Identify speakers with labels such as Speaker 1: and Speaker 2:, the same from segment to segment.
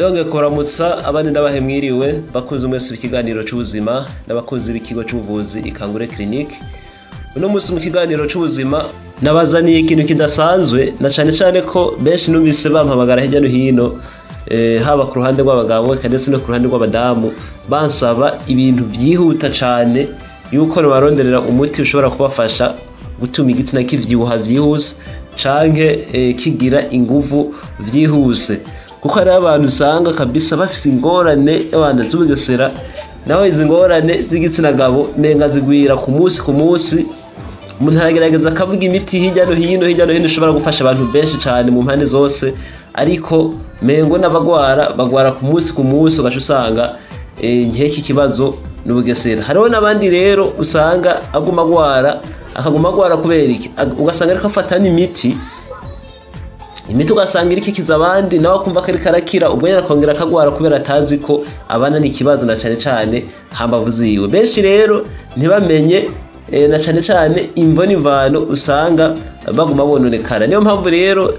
Speaker 1: Ndongeye kuramutsa abandi, ndabahe mwiriwe bakunzi mwese ikiganiro c'ubuzima n'abakunzi b'ikigo c'ubuvuzi Ikangure Clinic. Uno munsi mu kiganiro c'ubuzima nabazaniye ikintu kidasanzwe, na cane cane ko benshi numvise bampamagara hirya no hino, haba ku ruhande rw'abagabo eka ndetse no ku ruhande rw'abadamu, bansaba ibintu vyihuta cane yuko baronderera umuti ushobora kubafasha gutuma igitsina kivyibuha vyihuse canke kigira inguvu vyihuse, kuko hariho abantu usanga kabisa bafise ingorane y'abantu z'ubugesera. Naho izi ngorane z'igitsina gabo menga zigwira ku munsi ku munsi. Umuntu aragerageza akavuga imiti hirya no hino, hirya no hino, ishobora gufasha abantu benshi cyane mu mpande zose, ariko mengo n'abagwara bagwara ku munsi ku munsi, ugaca usanga nk'iki kibazo n'ubugesera. Hariho n'abandi rero usanga aguma agwara, akaguma agwara kubera iki? Ugasanga ariko afata n'imiti, imiti ugasanga iriko ikiza abandi, nawe akumva ko ariko arakira, ubwo nyene akongera akagwara kubera atazi ko abana n'ikibazo, na cane cane hambavu ziwe. Benshi rero ntibamenye na cane cane imvo n'imvano usanga baguma bononekara. Niyo mpamvu rero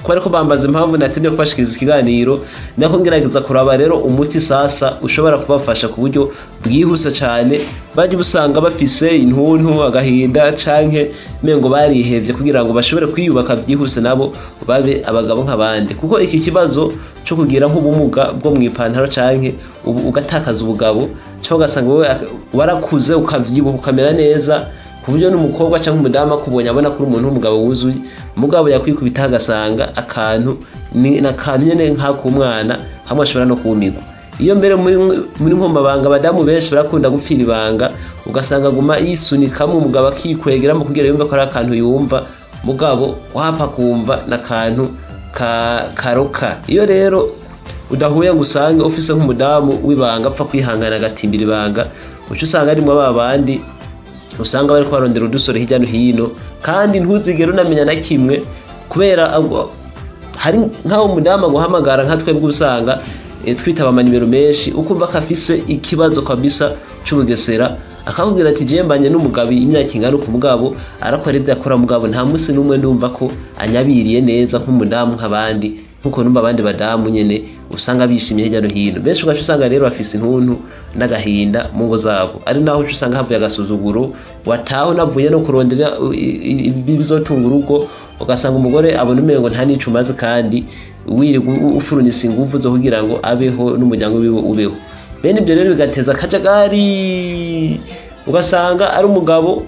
Speaker 1: twari ko bambaza impamvu natemye kubashikiriza ikiganiro, nako ngerageza kuraba rero umuti sasa ushobora kubafasha ku buryo bwihuse cane. Bajya usanga bafise intuntu, agahinda, canke mengo barihevye, kugira ngo bashobore kwiyubaka vyihuse nabo babe abagabo nk'abandi, kuko iki kibazo cyo kugira nk'ubumuga bwo mu ipantaro canke ubu ugatakaza ubugabo, cyangwa ugasanga wowe warakuze ukavyibuha ukamera neza ku buryo n'umukobwa cyangwa umudamu akubonye abona ko uri umuntu w'umugabo wuzuye, mugabo yakwikubita agasanga akantu ni akantu nyene nk'akumwana, hamwe ashobora no kumirwa. Iyo mbere muri nkomabanga, abadamu benshi barakunda gupfira ibanga, ugasanga aguma yisunikamo umugabo akikwegeramo kugira yumve ko ari akantu yumva, mugabo wapfa kumva n'akantu ka karoka. Iyo rero udahuye ngo usange ufise nk'umudamu w'ibanga apfa kwihangana agatimbira ibanga, uca usanga arimwo ba bandi usanga bariko barondera udusore hirya no hino, kandi ntuzigere unamenya na kimwe, kubera hari nk'aho umudamu aguhamagara, nka twebwe usanga twitaba amanimero menshi, ukumva ko afise ikibazo kabisa c'ubugesera, akakubwira ati: "Je mbanye n'umugabo imyaka ingana uku, mugabo arakora ibyo akora, mugabo nta munsi n'umwe ndumva ko anyabiriye neza nk'umudamu nk'abandi, nkuko numva abandi badamu nyene usanga bishimye hirya no hino." Benshi ugaca usanga rero bafise intuntu n'agahinda mu ngo zabo, ari naho uca usanga havuye agasuzuguro. Wataha unavuye no kurondera ibizotunga urugo, ugasanga umugore abona umengo nta n'ico umaze, kandi wirirwa ufurunyisa inguvu zo kugira ngo abeho n'umuryango wiwe ubeho. Bene ibyo rero bigateza akajagari, ugasanga ari umugabo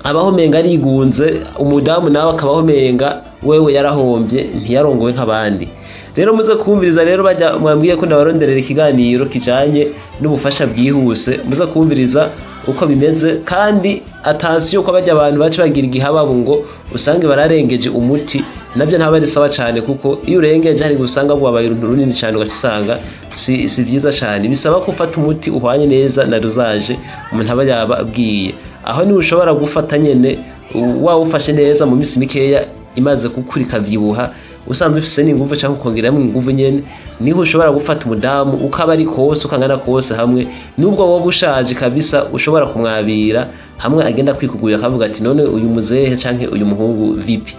Speaker 1: abaho menga arigunze, umudamu nawe akabaho menga wewe yarahombye, ntiyarongowe nk'abandi. Rero muze kumviriza rero, bajya mwambwiye ko ndabaronderera ikiganiro kijanye n'ubufasha bwihuse, muze kumviriza uko bimeze. Kandi attention, ko bajya abantu baca bagira igihababu ngo usange bararengeje umuti, nabyo ntaba ari sawa cyane, kuko iyo urengeje hari usanga wabaye uruntu runini cyane, ugaca usanga si byiza cyane. Bisaba ko ufata umuti uhwanye neza na dosage umuntu aba yababwiye. Aho niwe ushobora gufata nyene wawufashe neza, mu minsi mikeya imaze gukura ikavyibuha, usanzwe ufise n'inguvu cyangwa ukongeramo inguvu nyene, niho ushobora gufata umudamu ukaba ari kose, ukangana kose, hamwe nubwo wowe ushaje kabisa ushobora kumwabira, hamwe agenda kwikuguye akavuga ati: "None uyu muzehe canke uyu muhungu vipi?"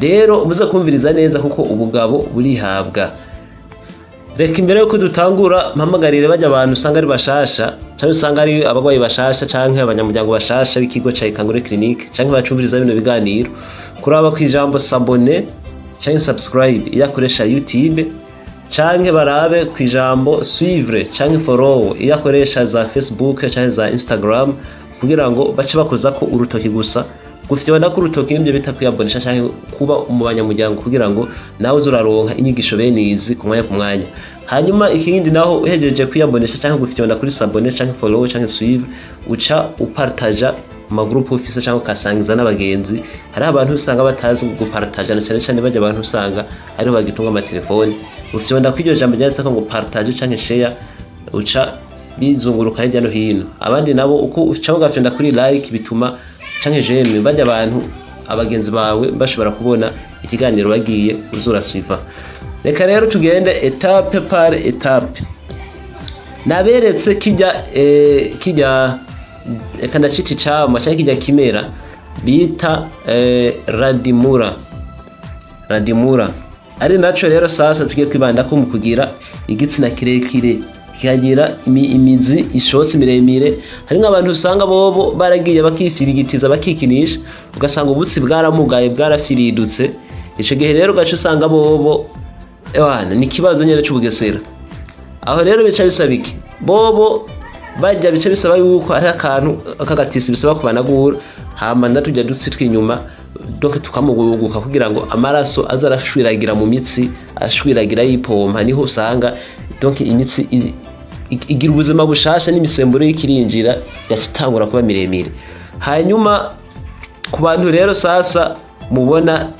Speaker 1: Rero muze kumviriza neza, kuko ubugabo burihabwa. Reka imbere yuko dutangura mpamagarire bajya abantu usanga ari bashasha, cyangwa usanga ari abarwayi bashasha, canke abanyamuryango bashasha b'ikigo ca Ikangure Clinic, canke bacumviriza bino biganiro, kuraba ku ijambo "s'abonner" canke "subscribe" iyo akoresha YouTube, canke barabe ku ijambo "suivre" canke "follow" iyo akoresha za Facebook canke za Instagram, kugira ngo bace bakoza ko urutoki gusa. Gufyonda ko urutoki nibyo bita kwiyabonesha canke kuba mu banyamuryango, kugira ngo nawe uze uraronka inyigisho bene izi ku mwanya ku mwanya. Hanyuma ikindi naho, uhejeje kwiyabonesha canke gufyonda kuri "s'abonner" canke "follow" canke "suivre", uca upartaja mu magroupe ufise cyangwa ukasangiza n'abagenzi. Hariho abantu usanga batazi gupartaja, na cyane cyane bajya abantu usanga ariho bagitunga amatelefoni. Ufyonda kw'iryo jambo ryanditseko ngo "partage" canke "share", uca bizunguruka hirya no hino. Abandi nabo uko uca ugafyonda kuri "like" bituma, canke "j'aime", bajya abantu abagenzi bawe bashobora kubona ikiganiro bagiye uzurasuiva. Reka rero tugende étape par étape. Naberetse kijya kijya, reka ndacita icamwa canke kijya kimera bita radimura. Radimura Ari naco rero sasa tugiye kwibanda ko mu kugira igitsina kirekire, kikagira imizi ishotse miremire. Hari nk'abantu usanga bobo baragiye bakifirigitiza, bakikinisha, ugasanga ubutsi bwaramugaye, bwarafiridutse. Ico gihe rero ugaca usanga bobo ewana ni ikibazo nyene c'ubugesera. Aho rero bica bisaba iki? Bobo bajya bica bisaba yuko ari akantu kagatisi bisaba kubanagura, hama natujya dutsi tw'inyuma, donc tukamuguguka kugira ngo amaraso aza arashwiragira mu mitsi, ashwiragira yipompa. Niho usanga donc imitsi igira ubuzima bushasha, n'imisemburo y'ikirinjira yacitangura kuba miremire. Hanyuma ku bantu rero sasa mubona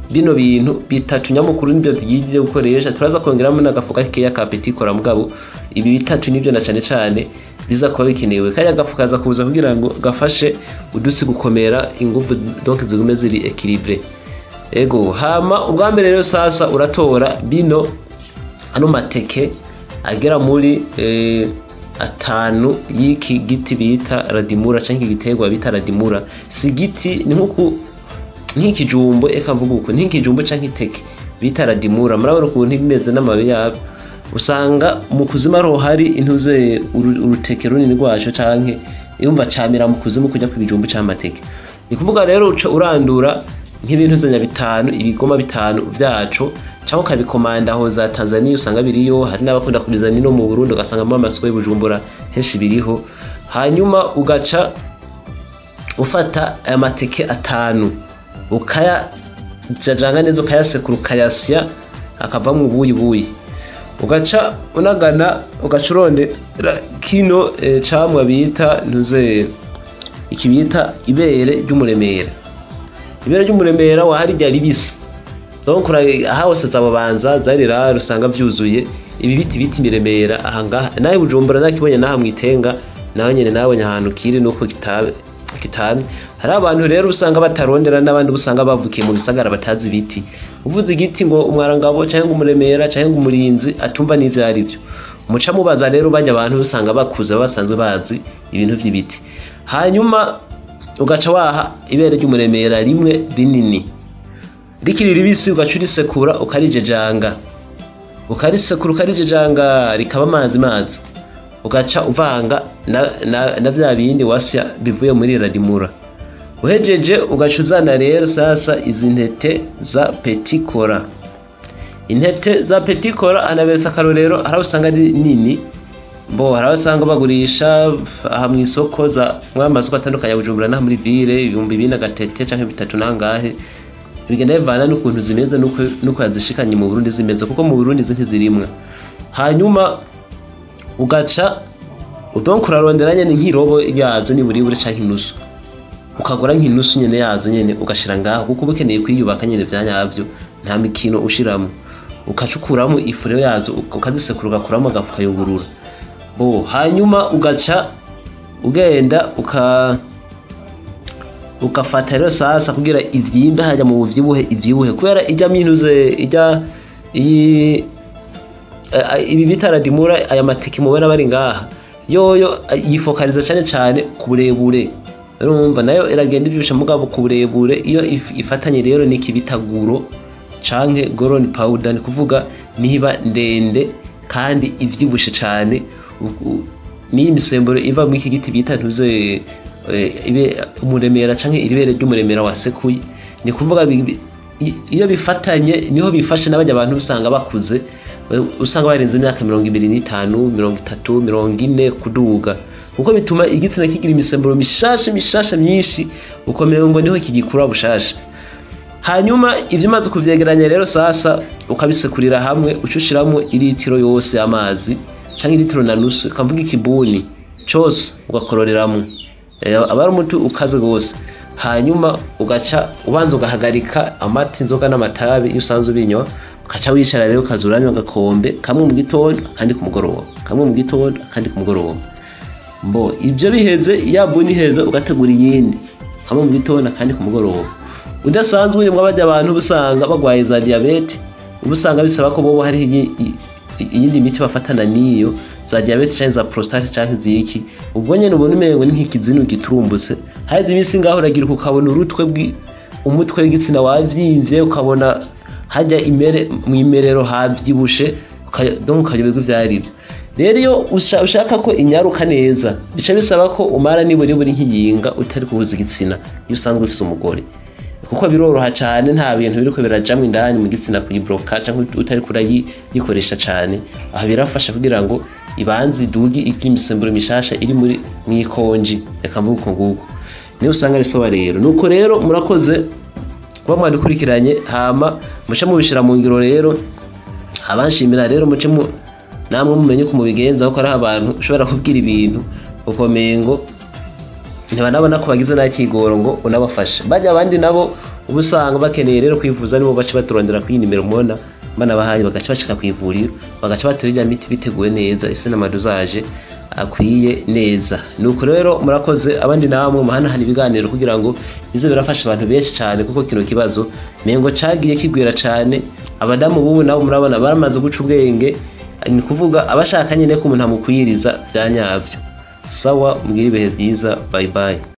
Speaker 1: bino bintu bitatu nyamukuru nibyo tugiye gukoresha, turaza kongeramo n'agafu gakeya ka petit cola, mugabo ibi bitatu nibyo na cane cane biza kuba bikenewe. Kaya gafu kaza kuza kugira ngo gafashe udutsi gukomera, ingufu donc zigume ziri équilibré. Ego, hama ubwa mbere rero sasa uratora bino ano mateke agera muri 5 y'iki giti bita radimura, canke igiterwa bita radimura. Si giti, ni nkuku nk'ikijumbo, eka mvuga uko, nk'ikijumbo canke iteke bita radimura. Murabona ukuntu bimeze n'amababi yabyo, usanga mu kuzimu ariho hari intuze uruteke runini rwaco, canke yumva camera mu kuzimu kujya ku bijumbo c'amateke. Ni kuvuga rero uca urandura nk'ibintu zanya 5, ibigoma 5 vyaco, cyangwa ukabikomanda aho za Tanzania usanga biriyo. Hari n'abakunda kubizana no mu Burundi, ugasanga mu masoko y'Ibujumbura henshi biriho. Hanyuma ugaca ufata aya mateke 5, ukayajajanga neza, ukayasekura, ukayasya akavamwo ubuyi buyi. Ugaca unagana, ugaca urondera kino camwa bita ntuze iki bita ibere ry'umuremera. Ibere ry'umuremera wahari rya ribisi, donc aha hose zababanza zarira usanga vyuzuye ibi biti biti miremera. Aha ngaha nawe Bujumbura nakibonye, naha mwitenga naho nyene nabonye ahantu kiri nuko kitabe kitame. Hari abantu rero usanga batarondera, n'abandi usanga bavukiye mu bisagara batazi ibiti. Uvuze igiti ngo umwarangabo canke umuremera canke umurinzi, atumva n'ivyo ari byo. Muca mubaza rero bajya abantu usanga bakuze basanzwe bazi ibintu vy'ibiti. Hanyuma ugaca waha ibere ry'umuremera rimwe rinini rikiri ribisi, ugaca urisekura ukarijejanga, ukarisekura ukarijejanga rikaba amazi mazi, ugaca uvanga na vya bindi wasya bivuye muri radimura. Uhejeje ugaca uzana rero sasa izi ntete za petit cola. Intete za petit cola anaberetse akarorero, hari usanga ari nini bo, hari usanga bagurisha aha mu isoko za mwamasoko atandukanye ya Bujumbura naha muri ville 2000 agatete canke 3 nangahe, bigenda bivana n'ukuntu zimeze nuko yazishikanye mu Burundi zimeze, kuko mu Burundi ntizirimwa. Hanyuma ugaca udonk urarondera nyene nk'irobo yazo ni buribure canke inusu, ukagura nk'inusu nyene yazo nyene ugashira ngaho, kuko ukeneye kwiyubaka nyene vya nyavyo, nta mikino ushiramo. Ukacukuramo ifu rero yazo, ukazisekura, ugakuramo agafu ukayungurura bo. Hanyuma ugaca ugenda ukafata rero sasa kugira ivyimbe hajya mu buvyibuhe, ivyibuhe kubera ijya minuze ijya iyi ibi bita radimura. Aya mateke mubona bari ngaha yoyo yifokaliza cyane cyane ku burebure, urumva nayo iragenda ivyibusha mugabo ku burebure. Iyo ifatanye rero n'iki bita guro canke goron powder, ni kuvuga niba ndende kandi ivyibushe cyane, n'iyi misemburo iva muri iki giti bita ntuze ibe umuremera canke iribere ry'umuremera wasekuye, ni kuvuga iyo bifatanye niho bifashe n'abajya abantu usanga bakuze, usanga barenze imyaka 25, 30, 40 kuduga, kuko bituma igitsina kigira imisemburo mishasha mishasha myinshi, ukomeye ngo niho kigikura bushasha. Hanyuma ivyo umaze kuvyegeranya rero sasa ukabisekurira hamwe, ucushiramo iritiro yose y'amazi canke iritiro na nusu, ukavuga ikibuni cose ugakororeramo, aba ari umuti ukaze gose. Hanyuma ugaca ubanza ugahagarika amata, inzoga n'amatabi iyo usanzwe ubinywa, ugaca wicara rero ukaza uranywa agakombe kamwe mu gitondo akandi ku mugoroba, kamwe mu gitondo akandi ku mugoroba. Mbo ibyo biheze, ya buni iheze, ugategura iyindi kamwe mu gitondo akandi ku mugoroba. Udasanzwe unywa bajya abantu usanga bagwaye za diabete, ubusanga bisaba ko bobo hari iyindi miti bafatana niyo za diabete canke za prostate canke ziki, ubwo nyene ubona umengo ni nk'ikizinu giturumbutse. Haize iminsi ngaho uragira ukabona urutwe umutwe w'igitsina wavyimvye, ukabona Hajya imere mu imerero havyibushe, donc ukayoberwa ivyo arivyo. Rero iyo ushaka ko inyaruka neza, bica bisaba ko umara niburi buri nk'iyinga utari kubuza igitsina, iyo usanzwe ufise umugore, kuko biroroha cyane, nta bintu biriko birajamwo indani mu gitsina kuyibloka, canke utari kurayikoresha cyane. Aha birafasha kugira ngo ibanze idugi, igira imisemburo mishasha iri muri mwikonji, reka mvuge uko nguko, niyo usanga ari sawa. Rero nuko rero murakoze kuba mwadukurikiranye, hama muce mubishira mu ngiro. Rero abanshimira rero muce mu namwe mumenye uko mubigenza, kuko ari abantu ushobora kubwira ibintu ukomengo ntibanabona ko bagize n'akigoro ngo unabafashe. Bajya abandi nabo uba usanga bakeneye rero kwivuza, nibo baca baturondera kuri iyi nimero mubona banabahaye, bagaca bashika ku ivuriro, bagaca batora irya miti biteguwe neza, ifise n'amadosage akwiye neza. Nuko rero murakoze. Abandi namwe muhanahana ibiganiro kugira ngo bize birafasha abantu benshi cyane, kuko kino kibazo mengo cagiye kigwira cyane. Abadamu bubu nabo murabona baramaze guca ubwenge, ni kuvuga abashaka nyine ko umuntu amukwiriza bya nyabyo. Sawa, mugire ibihe byiza, bye bye.